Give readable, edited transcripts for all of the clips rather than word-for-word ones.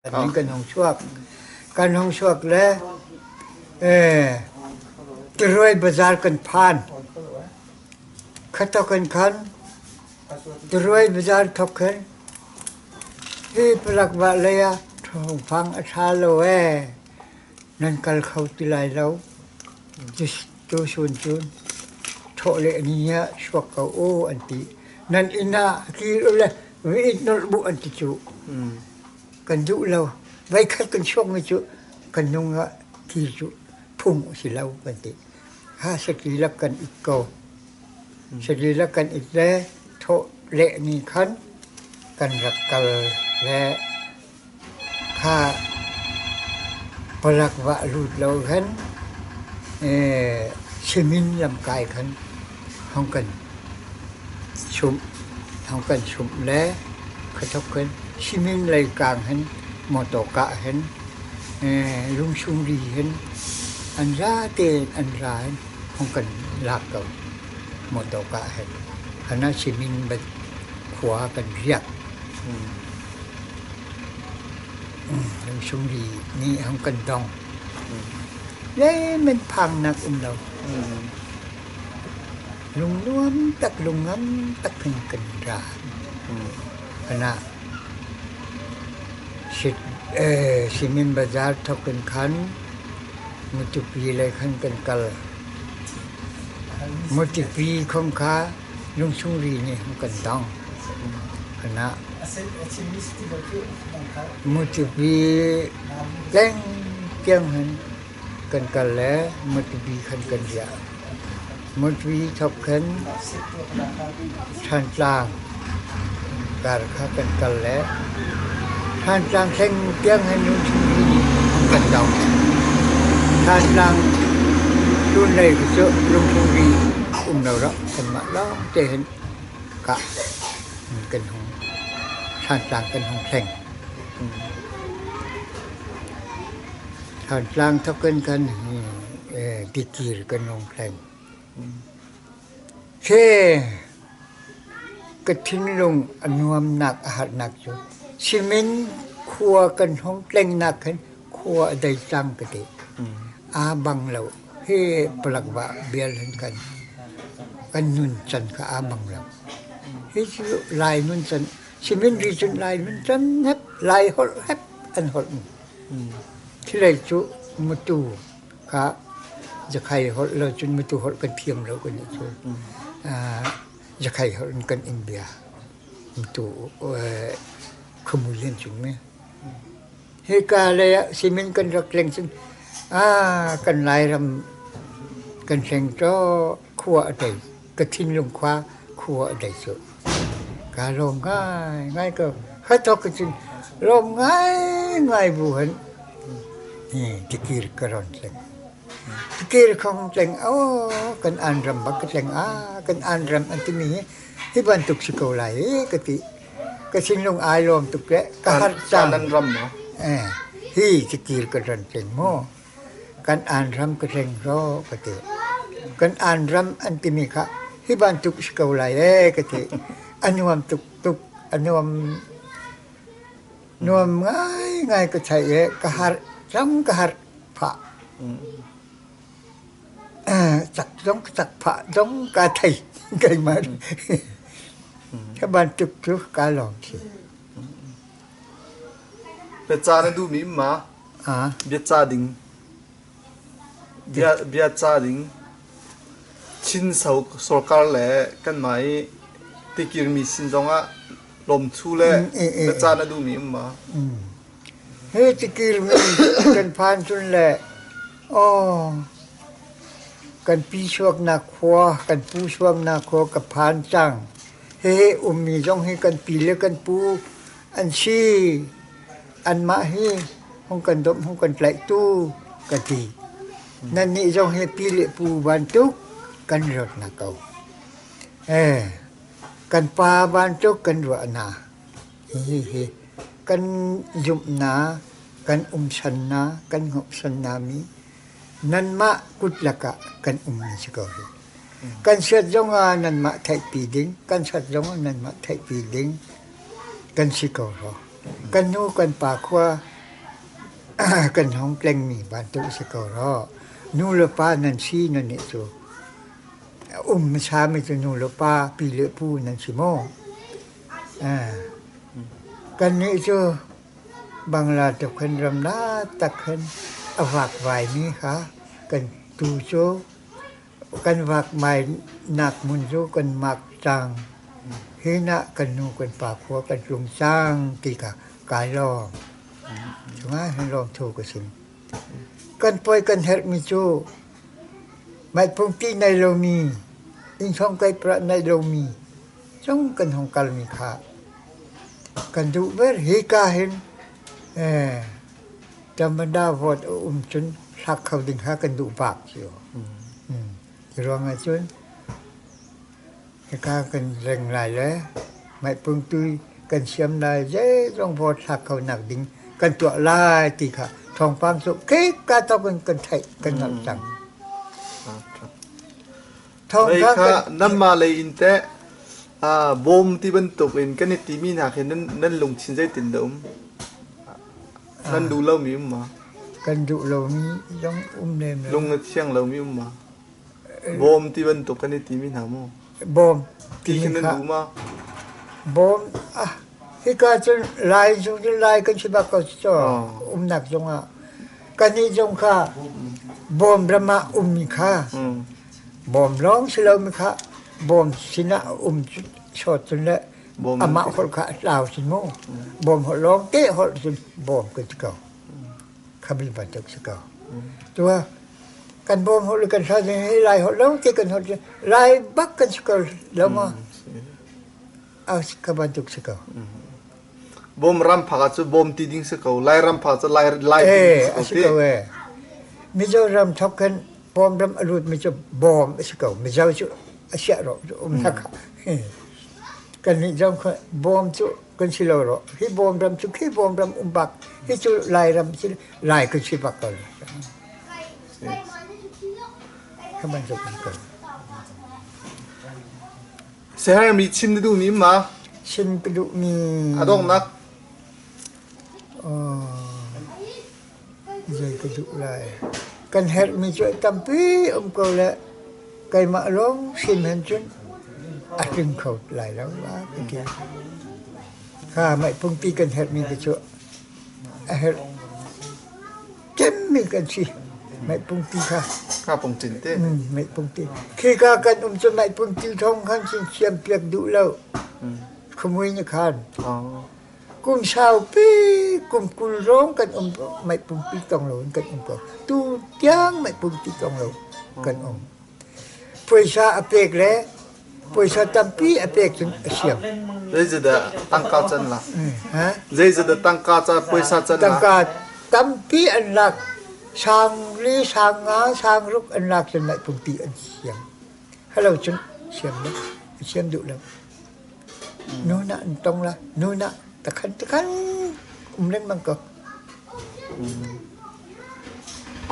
Kan hung chuak. Kan hung chuak le Tiruai bazaar kan phan. Khatok in khan Tiruai bazaar thok khin hi palak vah lei ah thawngpang a ṭha lo ee. Nan kal kho ti lai lo. Tusun cun thawh le ni ah chuak ko u an ti. Nan inn ah kir u le vi it nolh bu an ti cu. Kan duh lo. Voikhat kan chuakmi cu kan nung ah thil cu phung a si lo kan ti. Ha saki lak kan it ko. Saki lak kan it le thawh leh ni khan kan rak kal le kha palak vah lut lo khan simin lam kai khan hong kan chumh hong kan chumh le khathok khan simin lei kang hin mawtaw hin lungsung ri hin an za tein an ra hin hong kan lak ko mawtaw hin hana simin bat khua kan riak lungsung ri nih hong kan dong le men phang nak um lo Lungnuam tak lungngam tak hin kan ra. Kana Simin Bazar thok in khan Matupi lei khan kan kal. Matupi khom kha lungsung ri nih kan dong. Kana Matupi leng tiang hin Kan kal le Matupi khan kan riah. Matupi thok khan Thantlang kar kha kan kal le Thantlang hleng tiang hin lungthinri nih an kan dong. Thantlang tlunlei khi cu lungthinri um lo rak kanmah lawng te hin kah kan hung Thantlang kan hung thleng. Thantlang thawk in khan tikir kan hung thleng. He ka thinlung a nuamnak a harnak cu simin khua kan hung tlengnak khin khua a dei cang ka ti. Aa bang lo. Hi palak va bial hin kan kan nun can kha aa bang lo. Hi cu Lai nun can simin ri cun Lai nun can hep Lai holh hep an holh. Thilei cu matu kha Zakhai holh lo cun matu holh kan thiam lo kan i cu. Zakhai holh in kan in bia. Matu khuamui an cung mi. Hika lei ah simin kan rak tleng cun kan Lairam kan hleng caw khua a tei. Ka thinlung khua khua a dei cu. Kaa lawm ngaingai ko. Khathawk cun lawm ngaingai bu hin tikir ka ron tleng. Tikir khong tleng aw kan an ram bak ka tleng a kan an ram an timi hi hi bantuk si ko lai i ka ti. Ka thinlung ai lawm tuk le ka harh cang. Kan ram maw? Eh, hi tikir ka ron tleng mu. Kan an ram ka tleng ro ka ti. Kan an ram an timi kha hi bantuk si ko lai ee ka ti. A nuam tuk tuk a nuam nuam ngaingai ka theih i ka harh cang ka harh phah. Cak zong ka cak phah zong kaa thei keimah. Hi bantuk cu kaa lawm si. Biaca na duhmi um ma? Biaca ding. Biaca ding. Chin sorkar le kanmah i tikirmi sin zongah lawmthu le biaca na duhmi um ma? Hi tikirmi kan phan cun le aw kan pi suaknak khua, kan pu suaknak khua ka phan cang. Hihi ummi zong hi kan pi le kan pu an si. Anmah hi hung kan dawmh hung kan tlaihtu ka ti. Nannih zong hi pi le pu bantuk kan ruat hna ko. Eh, kan pa bantuk kan ruah hna. Hihi kan zumh hna, kan umsan hna, kan hnawhsan hna mi nanmah kut lakah kan ummi si ko hi. Kan siat zongah nanmah theihpi ding, kan sat zongah nanmah theihpi ding kan si ko rua. Kan nu kan pa khua. Kan hong tlengmi bantuk a si ko rua. Nu le pa nan si nan nih cu um hmasami cu nu le pa, pi le pu nan si maw? Kannih cu Bangla tukhin ram na tak hin a vakvaimi kha kan tu cu kan vakmainak hmun cu kan mak cang. Hi nah kan nu kan pa khua kan tlung cang ti kha kai lawm. Cungah hin lawmthu ka chim. Kan poi kan herhmi cu maiphungpi nei lomi, innchung kai pra nei lomi cung kan hung kalmi kha kan duh ber. Hika hin Tamada vote a um cun hlak kho ding kha kan duh bak cio. Ruang ahcun hika kan reng lai le maiphungpi kan siam lai, zeizong vote thlak kho nak ding kan tuah lai ti kha thawngpang cu khika thawk in kan theih kan hngalh cang. Mei kha nanmah lei in teh bawm ti bantuk in kan i timi hna khi nan lungthin zeitin dah um? Nan duh lomi um ma? Kan duh lomi zong um lem lo. Lung a thiang lomi um ma? Bawm ti bantuk kan i timi hna maw? Bawm ti khi nan duh ma? Bawm ah hika cun Lai zong cu Lai kan si bak ko cu umnak zongah kannih zong kha bawm ram ah ummi kha bawm lawng si lomi kha bawm sinah um sawt cun le amah holh kha a tlau sin mu bawm holh lawng te holh cun bawm kan si ko kha bil bantuk si ko tua kan bawm holh kan hla hi Lai holh lawng te kan holh Lai bak kan si ko lo ma kha bantuk si ko. Bawm ram phak ah cu bawm ti ding si ko. Lai ram phak cu lai lai ti ding si ko. Eh, Mizoram thok khan bawm ram a lut mi cu bawm a si ko. Mizo cu a siah ro um nak. Kan nih zong kha bawm cu kan si lo ro. Hi bawm ram cu khi bawm ram um bak. Hi cu Lai ram si Lai kan si bak ko. Kha bantuk ko. Siaherhmi chim na duhmi ma? Chim ka duhmi. A donghnak. Zei ka duh lai. Kan herhmi cu tampi um ko le keimah lawng sim hen cun a tling kho lai lo la ka ti. Kha mei pungpi kan herhmi te cu a herh Cemmi kan si. Meipungti kha. Kha pungtin te. Meipungti. Khika kan um cu meipungti thong khan sin siam piak duh lo. Khumui ni khan. Kum saupi kum 20 rong kan um meipungpi tong lo in kan um ko. Tu tiang meipungpi tong lo kan um. Puaisa a pek le puaisa tampi a pek cun a siam. Zeizadah tangka can la? Zeizadah tangka ca puaisa can la? Tangka tampi an lak. Sang li, sang nga, sang ruk an lak cun mah pumpi an siam. Hello cun siam lo, siam duh lo. Nu na an tong la, nu na takhan takhan um lengmang ko.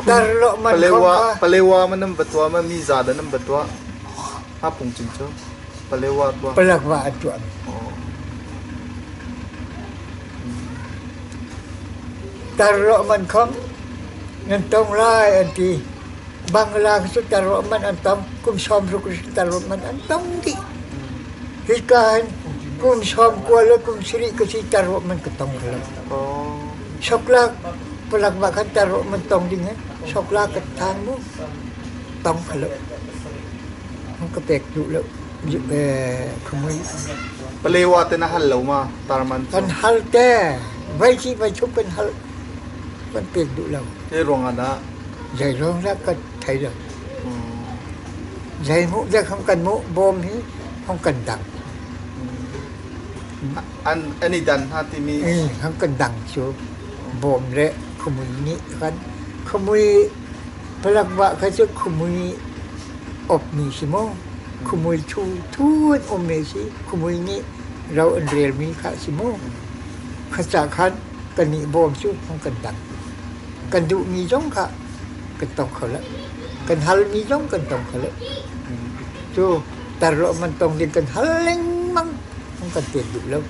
Palewa ma nan va tuah ma mi za dah nan va tuah? Ha pungcin cu Palewa tuah. Palakwa an tuah mi. Tarlo man khom nan tong lai an ti. Bangla cu tarlo man an tong kum 60 tarlo man an tong dih. Hika hin kum 90 le kum 70 ka si tarlo man ka tong lo. Soklak palak ma khan tarlo man tong ding he soklak ka thang mu tong khalo. Hung ka pek duh lo. Khumui. Palewa te na hal lo ma tarman cu? Kan hal te. Vai si vai chup kan hal kan pek duh lo. Zei ruang ah dah? Zei ruang dah ka thei lo. Zei mu dek hong kan mu bawm hi hong kan dang. An an i dan hna timi? Hong kan dang cu bawm le khumui nih kan khumui palak wa kha cu khumui op mi si mu khumui thu thu an um mi si khumui nih ro an rel mi kha si mu kha ca khan kan nih bawm cu hong kan dang kan duh mi zong kha kan tong kho lo kan hal mi zong kan tong kho lo cu tarlo man tong ding kan hal lengmang hong kan pek duh lo.